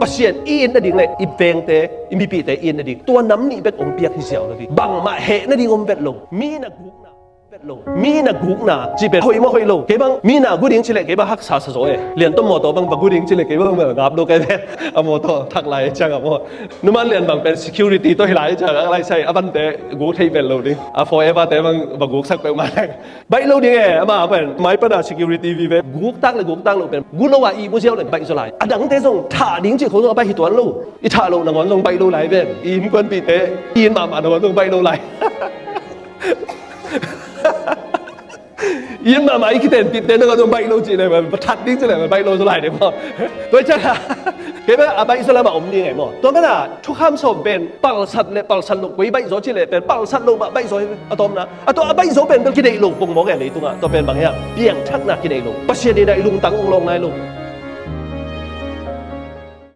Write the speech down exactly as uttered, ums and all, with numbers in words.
Pasian i it nading le i vengte, i mipihte i it nading, tua nam nih bek hong piak hi ziau lo hi. Bangmah heh nading om vet lo. Mi na gukna vet lo. Mi na gukna cih pen hoih mah hoih lo. Kei bang mi na gu ding cileh kei bang haksa sa zaw e. Lian tawh mawtaw bang va gu ding cileh kei bang ngap lo kei vet. A mawtaw thak lai ciang a maw. Numan Lian bang pen security tawh hi lai ciang a lai sai a vante guk thei vet lo ding. A forever te bang va guksak peuhmah leng baih lo ding e, ama pen mai pana security vive guktak le guktak lo pen gu lo a ihmu ziau le baih zaw lai. A dangte zong thah ding cih khong zong a baih hi tuan lo. I thah lo nangawn zong baih lo lai pen, i innkuanpihte i it mahmah nangawn zong baih lo lai. I it mahmah i kitenpihte nangawn zong baih lo cih le pen, that ding cih le pen baih lo zaw lai ding maw. Tua ciang a kei pen a baih zaw lam a om ding e maw. Tua mana thukham sawm pen palsat le palsat lo koi baih zaw cih le pen palsat lo mah baih zaw hi a tawpna. A tua a baih zaw pen pen kideih lo pongmawk e leitungah. Tua pen bang hiam? Piangthakna kideih lo. Pasian in a i lungtang ung lawng nai lo.